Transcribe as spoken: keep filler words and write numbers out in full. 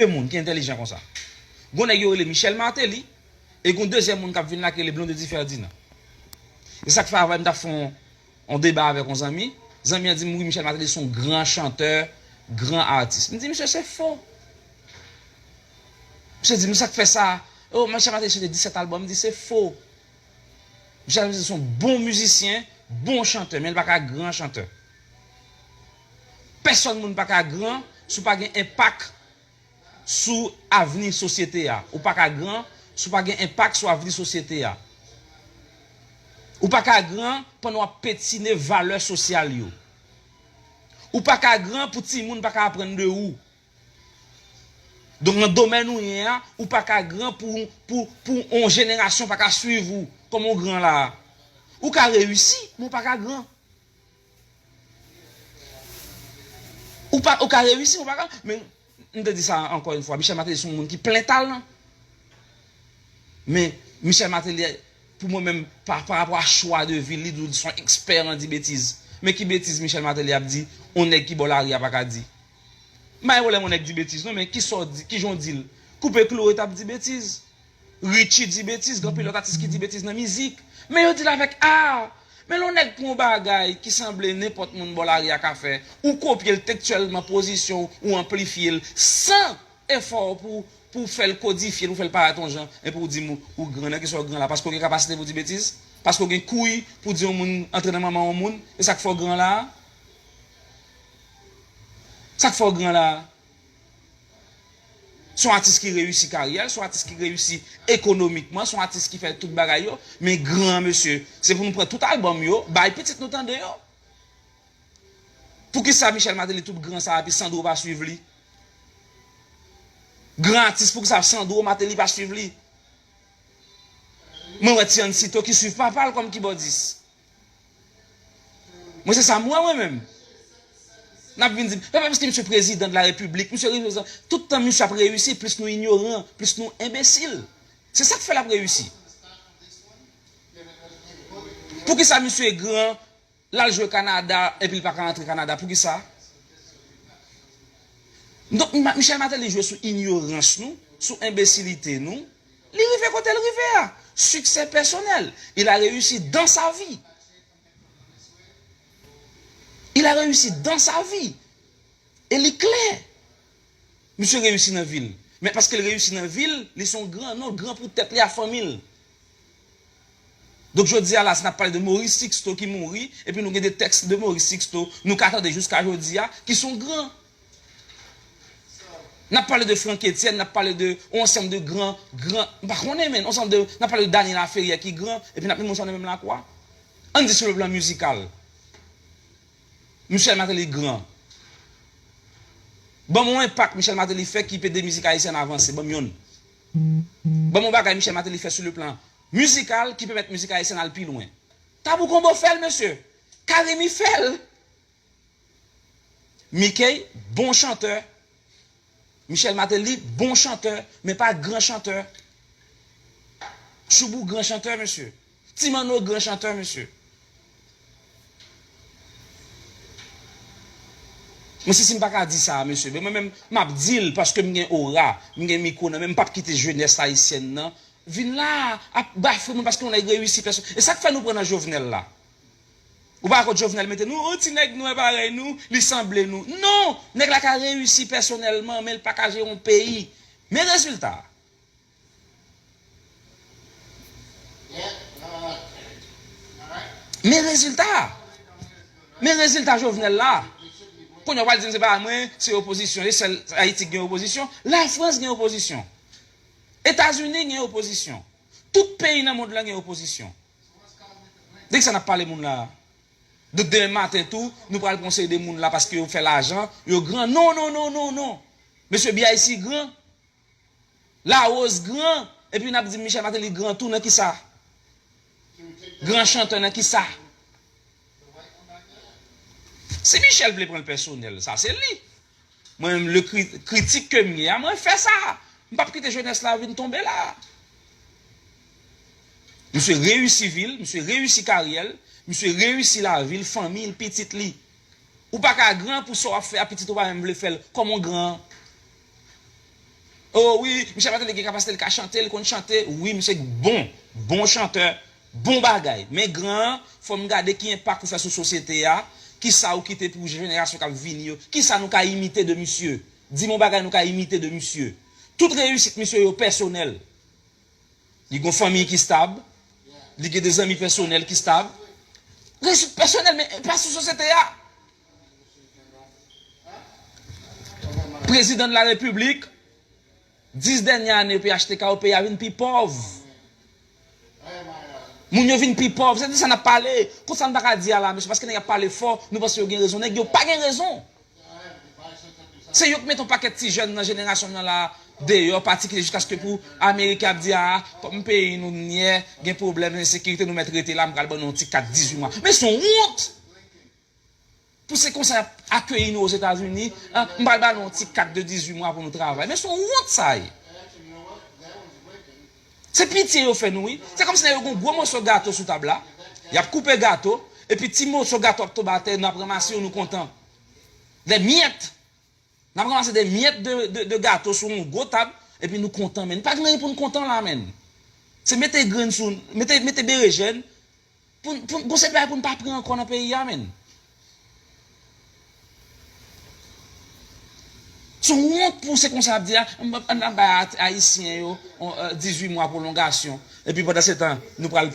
de moun ki entèlijan konsa. Gon nèg yo rele Michel Martelly, e gon dezyèm moun k ap vin la ki rele Blondedy Ferdinand. E sa k fè avè m t ap fè yon, yon deba avèk yon zanmi. Zanmi an di m, "Wi, Michel Martelly se yon gran chantè, gran atis." M di, "Misye, se fo." Misye di m, "Sa k fè sa? Oh, Michel Martelly chante disèt albòm." M di, "Se fo." Michel Martelly se yon bon mizisyen, bon chantè, men li pa ka gran chantè. Pèsòn moun pa ka gran si w pa gen enpak sou avni sosyete a. Ou pa ka gran si w pa gen enpak sou avni sosyete a. Ou pa ka gran pandan w ap petine valè sosyal yo. Ou pa ka gran pou timoun pa ka aprann de ou. Donk, nan domèn ou ye a, ou pa ka gran pou, pou, pou yon jenerasyon pa ka swiv ou kòm yon gran la a. Ou ka reyisi, men ou pa ka gran. Ou pa, ou ka reyisi, ou pa ka. Men, m te di sa ankò yon fwa, Michel Martelly se yon moun ki plen talan. Men, Michel Martelly, pou mwen menm, pa, pa rapò a chwa de vi l, li di w se yon ekspè nan di betiz. Men ki betiz Michel Martelly ap di, yon nèg ki bò lari a pa ka di? M pa gen pwoblèm yon nèg di betiz, non, men kisa w di, kijan w di l? Koupe Chloé t ap di betiz. Richie di betiz, gen anpil lòt atis ki di betiz nan mizik. Men yo di l avèk a. Men lè yon nèg pran yon bagay ki sanble nenpòt moun bò lari a ka fè, ou kopye l tekstyèlman, pozisyon w, ou anplifye l, san efò w pou, pou w fè l kodifye l, pou w fè l parèt yon jan, epi w di m ou, ou gran. Nan kisa w gran la? Paske w gen kapasite pou w di betiz? Paske w gen kouy pou w di yon moun antre nan manman yon moun? E sa k fè w gran la a? Sa k fè w gran la a? Se yon atis ki reyisi karyè l, se yon atis ki reyisi ekonomikman, se yon atis ki fè tout bagay yo, men gran, mesye, se pou nou pran tout albòm yo, bay pitit nou tande yo. Poukisa Michel Martelly tout gran sa a, epi Sandro pa swiv li? Gran atis, poukisa Sandro Martelly pa swiv li? Mwen wè Tiancito ki swiv papa l kòm kibòdis. Mwen se sa m wè mwen menm. N ap vin di, e pa paske misye prezidan de la repiblik, misye reprezitan, tout tan misye ap reyisi, plis nou inyoran, plis nou enbesil. Se sa k fè l ap reyisi. Poukisa misye gran, l al jwe Kanada, epi l pa ka antre Kanada? Poukisa? Donk, Ma-, Michel Martelly jwe sou inyorans nou, sou enbesilite nou. Li rive kote l rive a. Succès personnel. Il a réussi dans sa vie. Il a réussi dans sa vie. E li klè. Misye reyisi nan vi l. Men paske l reyisi nan vi l, li se yon gran non, l gran pou tèt li ak fanmi l. Donk, jodi a la, si n ap pale de Maurice Sixto ki mouri, epi nou gen de tèks de Maurice Sixto, nou ka tande jiska jodi a, ki se yon gran. N ap pale de Franck Etienne, n ap pale de yon ansanm de gran, gran, m pa konnen, men, yon ansanm de, n ap pale de Dany Laferrière ki gran, epi n ap menm yon sa nan menm lakwa. Ann di sou le plan mizikal. Michel Martelly gran. Ban m yon enpak Michel Martelly fè ki pede mizik ayisyèn avanse. Ban m yonn. Ban m yon bagay Michel Martelly fè sou le plan mizikal ki pèmèt mizik ayisyèn al pi lwen. Tabou Combo fè l, mesye. Carimi fè l. Mickey, bon chantè. Michel Martelly, bon chantè, men pa gran chantè. Choubou, gran chantè, mesye. Ti Manno, gran chantè, mesye. Mwen, si, si m pa ka di sa, mesye, men mwen menm, m ap di l paske m gen ora, m gen mikwo nan men m, m p ap kite jenès ayisyèn nan vin la ap bafwe moun paske yon nèg reyisi pèsonn. E sa k fè nou pran nan Jovenel la? Ou pa wè kot Jovenel mete nou? O, ti nèg nwè parèy nou, li sanble nou. Non! Nèg la ka reyisi pèsonèlman, men l pa ka jere yon peyi. Men rezilta. Men rezilta. Men rezilta Jovenel la. Kounye a w pral di m se pa mwen, se opozisyon. E sèl Ayiti ki gen opozisyon. Lafrans gen opozisyon. Etazini gen opozisyon. Tout peyi nan mond lan gen opozisyon. De kisa n ap pale moun la a? Donk demen maten tou, nou pral pran yon seri de moun la paske yo fè lajan, yo gran. Non, non, non, non, non. Mesye B I C gran. Larose gran. Epi n ap di Michel Martelly gran tou nan kisa? Gran chantè nan kisa? Si Michel vle pran l pèsonèl, sa se li. Mwen menm, le kri-, kritik ke m ye a, mwen fè sa. M p ap kite jenès la vin tonbe la. Misye reyisi vi l, misye reyisi karyè l, misye reyisi lavi l, fanmi l, pitit li. Ou pa ka gran pou sa w ap fè a, pitit ou pa menm vle fè l. Kòman w gran? Oh wi, misye pa tande gen kapasite, li ka chante, li konn chante. Wi, misye bon, bon chantè, bon bagay. Men gran, fò m gade ki enpak ou fè sou sosyete a, ki sa ou kite pou jenerasyon k ap vini yo, ki sa nou ka imite de misye. Di m yon bagay nou ka imite de misye. Tout reyisit misye yo pèsonèl. Li gon fanmi ki stab, li gen de zanmi pèsonèl ki stab. Reyisit pèsonèl, men pa sou sosyete a. Prezidan de la repiblik, dis dènye ane P H T K yo, peyi a vin pi pòv. Moun yo vin pi pòv. Se de sa n ap pale. Konsa n pa ka di a la, mesye, paske nèg ap pale fò, nou panse yo gen rezon. Nèg yo pa gen rezon. Se yo k mete yon pakèt ti jèn nan jenerasyon m nan la deyò, patikilye jiskaske pou Ameriken ap di, a, kòm peyi nou nyè, gen pwoblèm ensekirite, nou mèt rete la, m pral ban nou yon ti kat dizuit mwa. Men se yon wont! Pou se konsa y ap akeyi nou Ozetazini, an, m pral ba nou yon ti kat de dizuit mwa pou nou travay. Men se yon wont sa ye. Se pitye yo fè nou, wi. Se kòmsi nèg yo gen yon gwo moso gato sou tab la. Y ap koupe gato, epi ti moso gato ap tonbe atè, n ap ranmase yo, nou kontan. Des miettes. N ap ranmase de myèt de, de, de gato sou yon gwo tab, epi nou kontan, men. Pa gen anyen pou n kontan la, men. Se mete grenn sou, mete, mete berejèn, pou, pou, gon seri bagay pou n pa pran ankò nan peyi a, men. Se yon wont pou se konsa ap di a, n ap bay Ayisyen yo, on, euh, dizuit mwa pwolongasyon. Epi pandan se tan, nou pral